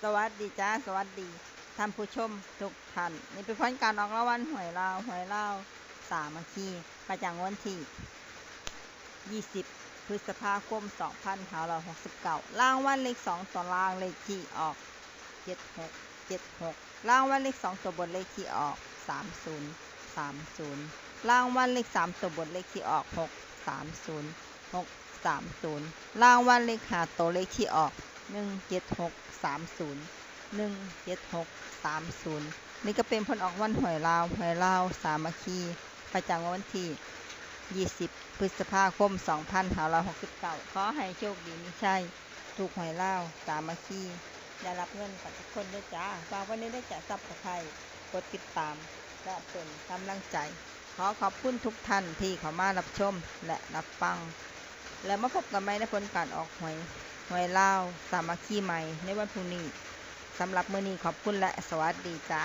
ສະຫວັດດີຈ້າ ສະຫວັດດີທ່ານຜູ້ຊົມທຸກທ່ານ. ນີ້ເປັນຜົນການອອກລາງວັນຫວຍລາວ ຫວຍລາວສາມັກຄີ ປະຈຳວັນທີ ຊາວ ຊາວ ພຶດສະພາຄົມ ສອງພັນຫ້າຮ້ອຍຫົກສິບເກົ້າ. ລາງວັນເລກສອງຕົວລ່າງ ເລກທີ່ອອກ ເຈັດຫົກເຈັດຫົກ. ລາງວັນເລກສອງຕົວບົນ ເລກທີ່ອອກ ສາມສູນສາມສູນ. ລາງວັນເລກສາມຕົວບົນ ເລກທີ່ອອກ ຫົກສາມສູນ ຫົກສາມສູນ. ລາງວັນເລກຫ້າໂຕ ເລກທີ່ອອກ ໜຶ່ງເຈັດຫົກສາມສູນ ໜຶ່ງເຈັດຫົກສາມສູນ. ນີ້ກໍເປັນຜົນອອກວັນຫວຍລາວ ຫວຍລາວສາມັກຄີ ປະຈຳວັນທີ ຊາວ ພະ ພຶດສະພາຄົມ ສອງພັນຫ້າຮ້ອຍຫົກສິບເກົ້າ. ຂໍໃຫ້ໂຊກດີມີໄຊ ຖືກຫວຍລາວສາມັກຄີ ໄດ້ຮັບເງິນກັນທຸກຄົນເດີຈ້າ. ຝາກໄວ້ແດ່ເດີຈ້າ ຊັບສະໄຄຣບ໌ ກົດຕິດຕາມ ເພື່ອເປັນກຳລັງໃຈ. ຂໍຂອບຄຸນທຸກທ່ານທີ່ເຂົ້າມາຮັບຊົມ ແລະ ຮັບຟັງ ແລ້ວມາພົບກັນໃໝ່ໃນຜົນການອອກຫວຍ ຫວຍລາວສາມັກຄີໃໝ່ໃນວັນພຸ່ງນີ້. ສຳລັບມື້ນີ້ຂອບຄຸນ ແລະ ສະຫວັດດີຈ້າ.